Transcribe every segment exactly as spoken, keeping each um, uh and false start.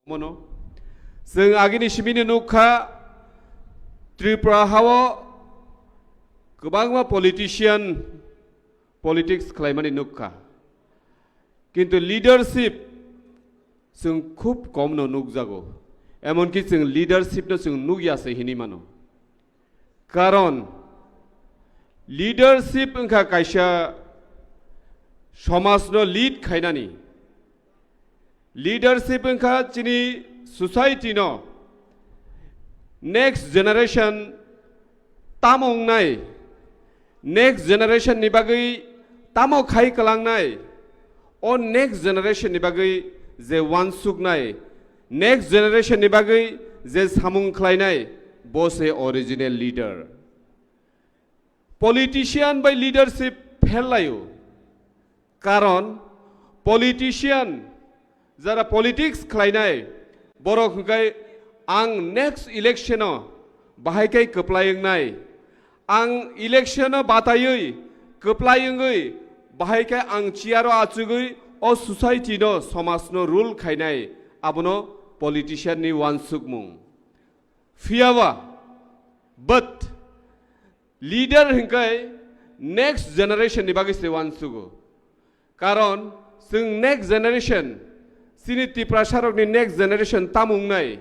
Mono. Chwng agini simini nukha Tripura hao kwbangma politician politics khlaimani nukha. Kintu leadership chwng khub komno nukjago. Emonki chwng leadership no chwng nukya se hinwi mano. Karon leadership wngkha kaisa somajno lead khainani. Leadership wngkha chini society no next generation tamo wngnai, next generation ni bagwi tamo khai kwlangnai, o next generation ni bagwi je wansuknai, next generation ni bagwi je samung khlainai, bo se original leader. Politician bai leadership pherlaio. Karon politician, jara politics khlainai, borok hwnkhe ang next election o bahai khe kwplai wngnai, ang election o bataiwi kwplai wngwi bahai khe ang chair o achugwi o society no, somaj no rule khainai, abono politician ni wansukmung. Phiyaba, but leader hwnkhe next generation ni bagwi se wansugo. Karon chwng next generation, chini Tiprasa rokni next generation tamo wngnai,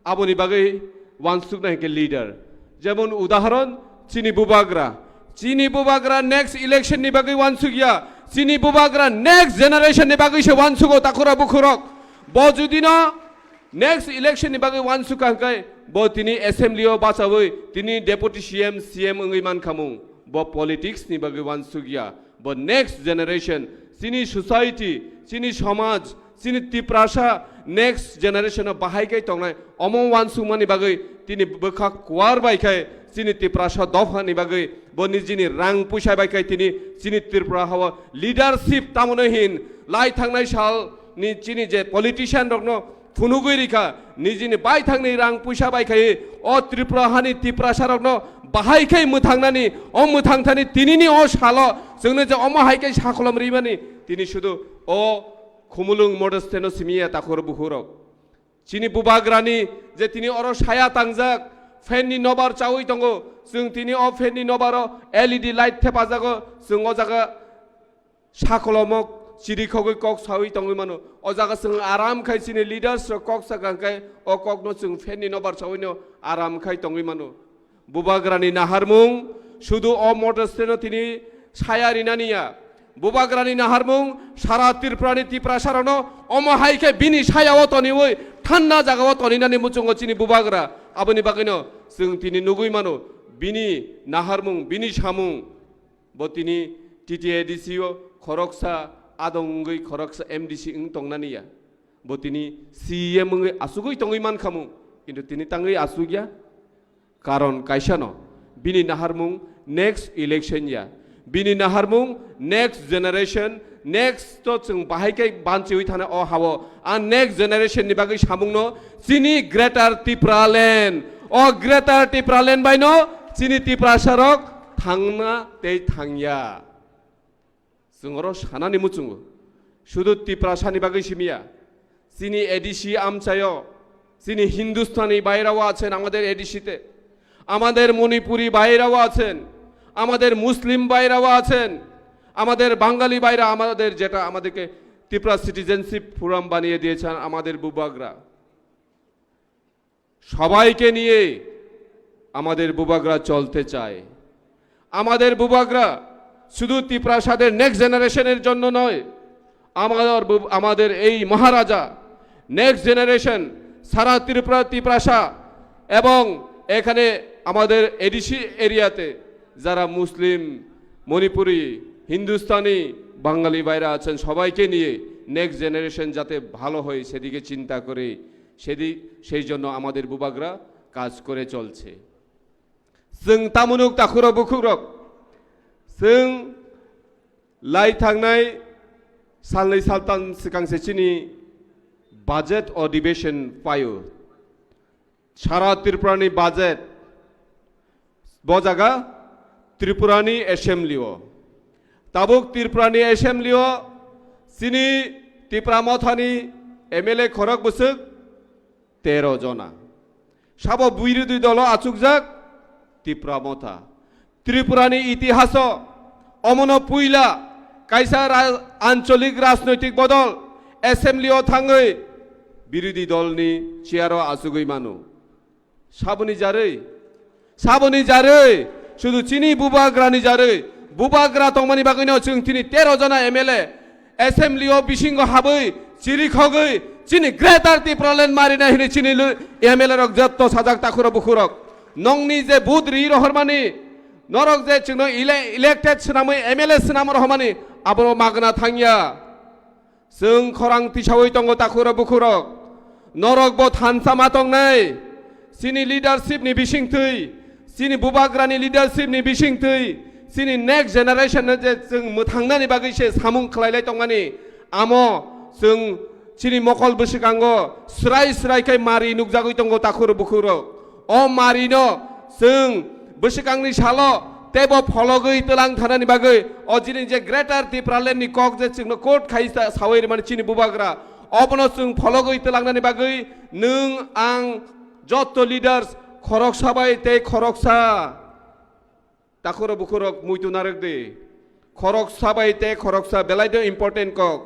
aboni bagwi wansuknai hwnkhe leader. Jemon udahoron chini bubagra, chini bubagra next election ni bagwi wansukya, chini bubagra next generation ni bagwi se wansugo takhura bukhurok. Bo judino next election ni bagwi wansukha hwnkhe bo tini assembly o bachawi tini deputy C M, C M wngwi mankhamung. Bo politics ni bagwi wansukya. Bo next generation, chini society, chini somaj, chini Tiprasa next generation o bahai khe tongnai. Omo wansukmani bagwi tini bwkha kuar bai khe chini Tiprasa dopha ni bagwi bo nijini rang puisa bai khe tini chini Tripura hao leadership tamoni hin lai thangnai sal ni chini je politician rokno phunugwi rikha, nijini baithangni rang puisa bai khai o Tripura hani Tiprasa rokno bahai khai mwthangnani, o mwthangthani tinini o salo chwngno je omo hai khai sakolom rimani, tini sudu o Khumulwng Model Stand-o simiya takhur bukhurok. Chini bubagrani je tini oro saya tangjak, fan ni nobar chawi tongo, chwng tini o fan ni nobaro L E D light thepajago, chwng o jaga sakolomok chirikhogwi kok sawi tongwi mano. O jaga chwng aram khai chini leaders rok kok sakha khai o kokno chwng fan ni nobar chawino aram khai tongwi mano. Bubagrani naharmung sudu o Model Stand-o tini saya rinani ya. Bubagrani naharmung sara Tripurani Tiprasa rokno omo hai khe bini saya o toniwi thanda jaga o toninani muchungo chini bubagra. Aboni bagwino chwng tini nugwi mano bini naharmung, bini samung. Bo tini T T A D C o khoroksa adong wngwi khoroksa M D C wng tongnani ya. Bo tini C E M wngwi asugwi tongwi mankhamu, kintu tini tangwi asugya. Karon kaisa no, bini naharmung next election ya. Bini naharmung next generation, next to chwng bahai khe banchiwi thana o hao. A next generation ni bagwi samung no chini Greater Tipraland. O Greater Tipraland bai no chini Tiprasa rok thangna tei thangya. Chwng oro sanani muchungo. Sudu Tiprasani bagwi simiya. Chini A D C amchaio, chini Hindustani bairao achen amader A D C te. Amader Manipuri bairao achen. Amader Muslim bairao achen. Amader Bangali baira, amader jeta amaderke Tipra Citizenship Forum baniye diyechen amader bubagra. সবাইকে নিয়ে আমাদের বুবাগ্রা চলতে চায়। আমাদের বুবাগ্রা শুধু তিপ্রাসাদের নেক্সট জেনারেশনের জন্য নয়, আমাদের বুব-, আমাদের এই মহারাজা নেক্সট জেনারেশন সারা ত্রিপুরা, তিপ্রাসা এবং এখানে আমাদের এডিসি এরিয়াতে যারা মুসলিম, মণিপুরি, হিন্দুস্তানি, বাঙালি ভাইরা আছেন, সবাইকে নিয়ে নেক্সট জেনারেশন যাতে ভালো হয় সেদিকে চিন্তা করে সেদি-, সেই জন্য আমাদের বুবাগরা কাজ করে চলছে। Chwng tamunuk takhurok bukhukrok, chwng lai thangnai salnwi saltan swkang se chini budget adhibeshon paio. Sara Tripurani budget bo jaga Tripurani assembly o. Tabuk Tripurani assembly o chini Tipra Mothani M L A khorok bwswk, tero jona. Sabo birodhi dolo achukjak Tipra Motha. Tripurani itihaso omono puila kaisa ra-, ancholik rajnoitik bodol assembly o thangwi birodhi dolni chair o achugwi mano. Saboni jarwi, saboni jarwi, sudu chini bubagrani jarwi, bubagra tongmani bagwino chwng tini tero jona M L A assembly o bisingo habwi chirikhogwi chini Greater Tipraland marinai hwnwi chini lu-, M L A rok jotto sajak takhurok bukhurok. Nongni je vote ri rohormani, norok je chwngno ele-, elected swnamwi M L A swnam rohormani, abo magna thangya. Chwng khorang tisaui tongo takhurok bukhurok. Norok bo thansa ma tongnai. Chini leadership ni bisingtwi, chini bubagrani leadership ni bisingtwi, chini next generation no je chwng mwthangnani bagwi se samung khlailai tongmani, amo chwng chini mokol bwswkango srai srai khai mari nukjagwi tongo takhurok bukhurok. O marino chwng bwswkangni salo teibo phologwi twlang thanani bagwi o jini je Greater Tipraland ni kok je chwngno quote khai sa-, sawi rwmani chini bubagra, obono chwng phologwi twlangnani bagwi nwng ang jotto leaders khoroksa bai tei khoroksa takhurok bukhurok muitu narwk di. Khoroksa bai tei khoroksa belai de important kok.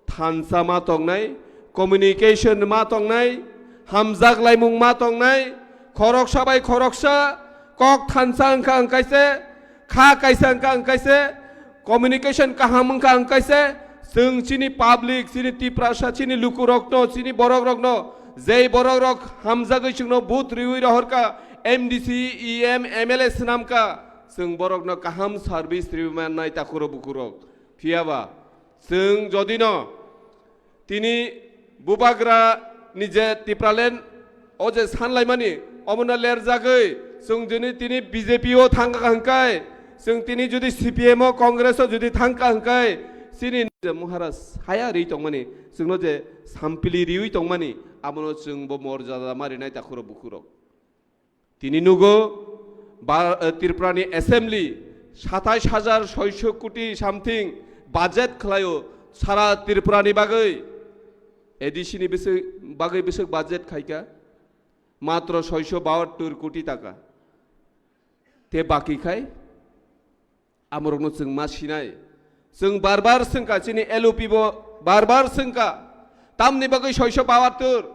Thansa ma tongnai, communication ma tongnai, hamjak laimung ma tongnai, khoroksa bai khoroksa kok thansa wngkha wngkaise, kha kaisa wngkha wngkaise, communication kaham wngkha wngkaise, chwng chini public, chini Tiprasa, chini lukurokno, chini borokrokno, jei borokrok hamjagwi chwngno vote riwi rohorkha, M D C, E M, M L A swnamkha, chwng borokno kaham service riwi mannai takhurok bukhurok. Phiyaba, chwng jodino tini bubagra ni je Tipraland o je sanlaimani omono lerjagwi chwng juni tini B J P o thangkha hwnkhai, chwng tini judi C P M o Congress o judi thangkha hwnkhai, chini je Maharaj saya ri tongmani, chwngno je sampili riwi tongmani, abono chwng bo morjada ma rinai takhurok bukhurok. Tini nugo, ba-, eh, Tripura ni assembly satais hajar soiso koti something budget khlaio sara Tripura ni bagwi. A D C ni bwswk, bagwi bwswk budget khaika? Matro soiso bahattor koti taka. Te baki khai? Amorokno chwng ma sinai. Chwng bar bar swngkha, chini L O P bo bar bar swngkha. Tamni bagwi soiso bahattor?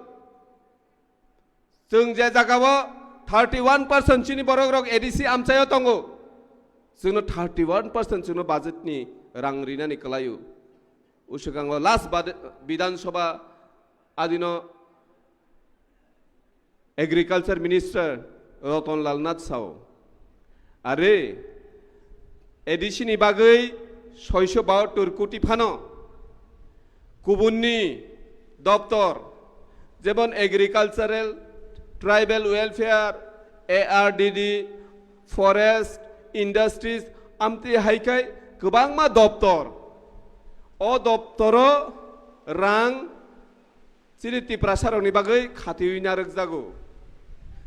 Chwng je jagao thirty one percent chini borokrok A D C amchaio tongo. Chwngno thirty one percent chwngno budget ni rang rinani kwlaio. Uswkango last bad-, Bidhan Sabha adino Agriculture Minister Ratan Lal Nath sao, are, A D C ni bagwi soiso bahattor koti phano kubunni doptor, jemon Agricultural, Tribal Welfare, A R D D, Forest, Industries, amtwi hai khai kwbangma doptor. O doptoro rang chini Tiprasarokni bagwi khatiwi narwkjago.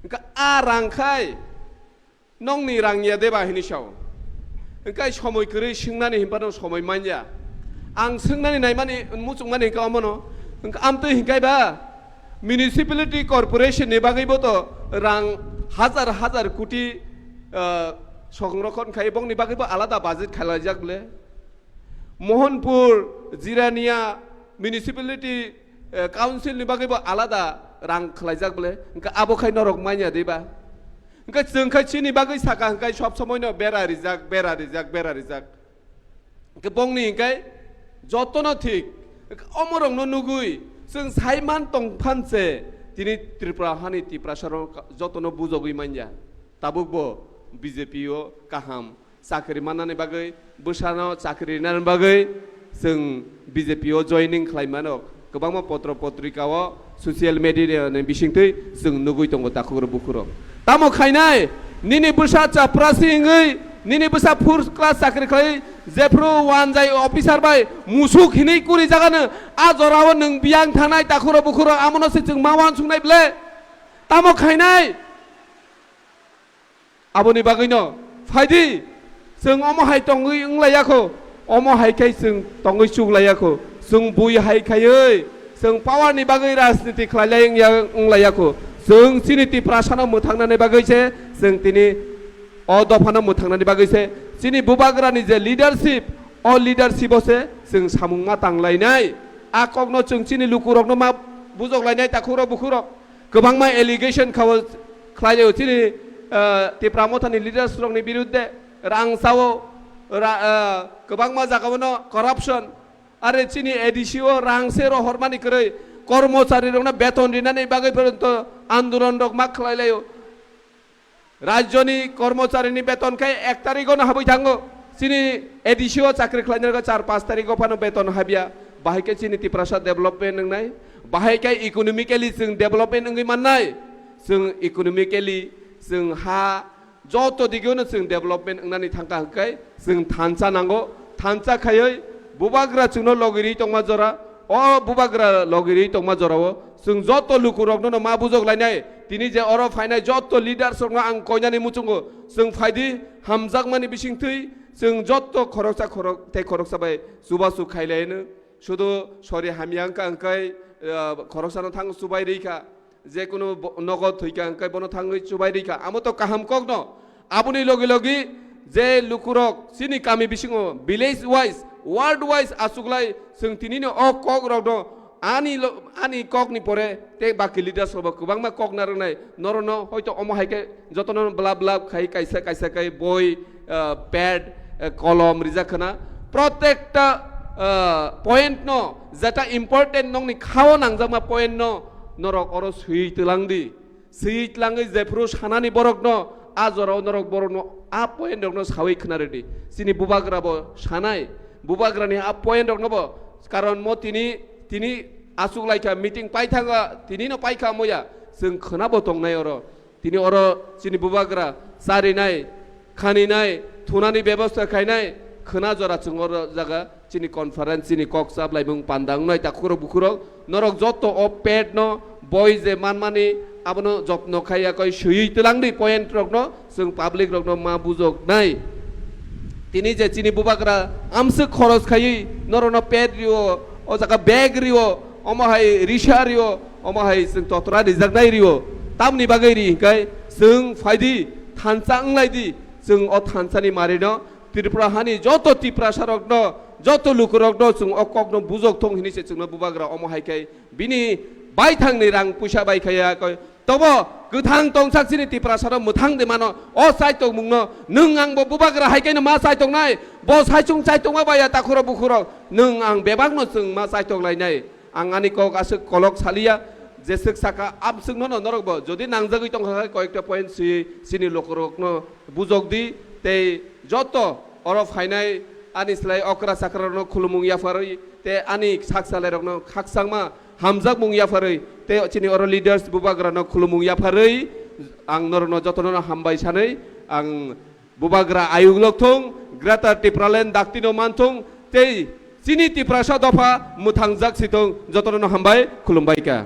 Hwnkha a rang khai nongni rang ya deba hini sao. Hwnkhe somoi kwrwi swngnani hinphano somoi manya. Ang swngnani naimani muchungmani hwnkhe omono. Hwnkhe amtwi hwnkhe ba municipality corporation ni bagwibo to rang hajar hajar koti, ah, songrokhon khai bongni bagwibo alada budget khalaijak bole. Mohanpur, Jirania Municipality, eh, Council ni bagwi bo alada rang khlaijak bole. Hwnkhe abo khai norok manya de ba? Hwnkhe chwng khai chini bagwi saka hwnkhe sob somoi no bera rijak, bera rijak, bera rijak. Hwnkhe bongni hwnkhe jotono thik. Hwnkhe omorokno nugwi chwng sai man tong phan se tini Tripura hani Tiprasarok jotono bujogwi manya. Tabuk bo B J P o kaham chakri mannani bagwi, bwsano chakri rinani bagwi chwng B J P o joining khlai mano. Kwbangma potro potrika o, social media ni bisingtwi chwng nugwi tongo takhuk rok bukhuk rok. Tamo khainai, nini bwsa chaprasi wngwi, nini bwsa first class chakri khlai, jephru wanjai officer bai musuk hinwi kuri jagano, a jorao nwng biyang thanai takhuk rok bukhuk rok, amono se chwng ma uansuknai ble. Tamo khainai? Aboni bagwino phaidi, chwng omo hai tongwi wnglaiyakho, omo hai khai chwng tongwi chuklaiyakho, chwng bui hai khaiwi Chwng power ni bagwi rajniti khlailai wngya, wnglaiyakho. Chwng chini Tiprasano mwthangnani bagwi se, chwng tini o dophano mwthangnani bagwi se, chini bubagrani je leadership, o leadership o se chwng samung ma tanglainai. A kokno chwng chini lukurokno ma bujoklainai, takhukrok bukhurok. Kwbangma allegation khao khlailaio chini, eh, Tipra Mothani leaders rokni birudde. Rang sao, ra-, eh, kwbangma jagao no corruption. Are chini A D C o rang se rohormani kwrwi, kormochari rokno beton rinani bagwi porjonto andolon rok ma khlailaio. Rajyoni kormocharini beton khe ek tarikh o no habwi thango. Chini A D C o chakri khlainai rok char panch tarikh o phano beton habya. Bahai khe chini Tiprasa development wngnai. Bahai khe economically chwng development wngwi mannai. Chwng economically, chwng ha, joto digeno chwng development wngnani thangkha hwnkhe chwng thansa nango. Thansa khaiwi bubagra chwngno logirwi tongma jora, o bubagra logirwi tongma jorao chwng joto lukurokno no ma bujok lainai. Tini je oro phainai joto leaders rokno ang koinani muchungo, chwng phaidi hamjakmani bisingtwi chwng joto khoroksa khorok tei khoroksa bai chubachu khailaino. Sudu sori hamya wngkha hwnkhe, eh, khoroksano thang chubai rikha. Jekunu bo-, nogo thwikha hwnkhe bono thangwi chubai rikha. Amo to kaham kokno. Aboni logi logi je lukurok chini kami bisingo village wise, ward wise achuklai chwng tinino o kokrokno ani lo-, ani kokni pore tei baki leaders rokbo kwbangma kok narwknai. Norokno hoito omo hai khe jotono blab blab khai kaisa kaisa khai boi, ah, pad, ah, kolom rijak khna. Protekta, ah, point no, jeta important nokni khao nangjakma point no norok oro swi twlang di. Swi twlangwi jephru sanani borokno a jorao norok borokno a point rokno sawi khna rwdi. Chini bubagra bo sanai, bubagrani a point rokno bo, karon mo tini, tini achuk laikha, meeting paithanga, tini no paikha moya, chwng khna bo tongnai oro. Tini oro chini bubagra charinai, khaninai, thunani bebosta khainai, khwna jora chwng oro jaga chini conference, chini kok chap laimung panda wngnai takhukrok bukhurok. Norok joto o pet no boi je manmani abono jotno khai yakoi swiwi twlang di point rokno, chwng public rokno ma bujok nai. Tini je chini bubagra amswk khoros khaiwi norokno pet rio, o jaga bag rio, omo hai risa rio, omo hai chwng totra rijaknai rio. Tamni bagwi ri hinkai chwng phaidi thansa wnglai di, chwng o thansani marino Tripura hani joto Tiprasa rokno, joto lukurokno chwng o kokno bujok thung hini se chwngno bubagra omo hai khai bini baithangni rang puisa bai khaya koi. Tobo kwthang tongsak chini Tiprasa rok mwthang de mano o chai tongmungno nwng ang bo bubagra hai kaino ma chai tongnai, bo saichung chai tongma baya takhuro bukhuro nwng ang bebakno chwng ma chai tong lainai. Ang ani kok aswk kolok saliya, jeswk saka amswkno no norok bo jodi nangjagwi tongkha khe koyekta point swi chini lukurokno bujok di, tei joto oro phainai ani slai okra chakrarokno khulumung yapharwi tei ani sak salairokno khakchangma hamjakmung yapharwi tei chini oro leaders bubagrano khulumung yapharwi ang norokno jotono hambai sanwi ang bubagra ayuk lok thung, Greater Tipraland daktino man thung, tei chini Tiprasa dopha mwthangjak si thung, jotono hambai khulumbai kha.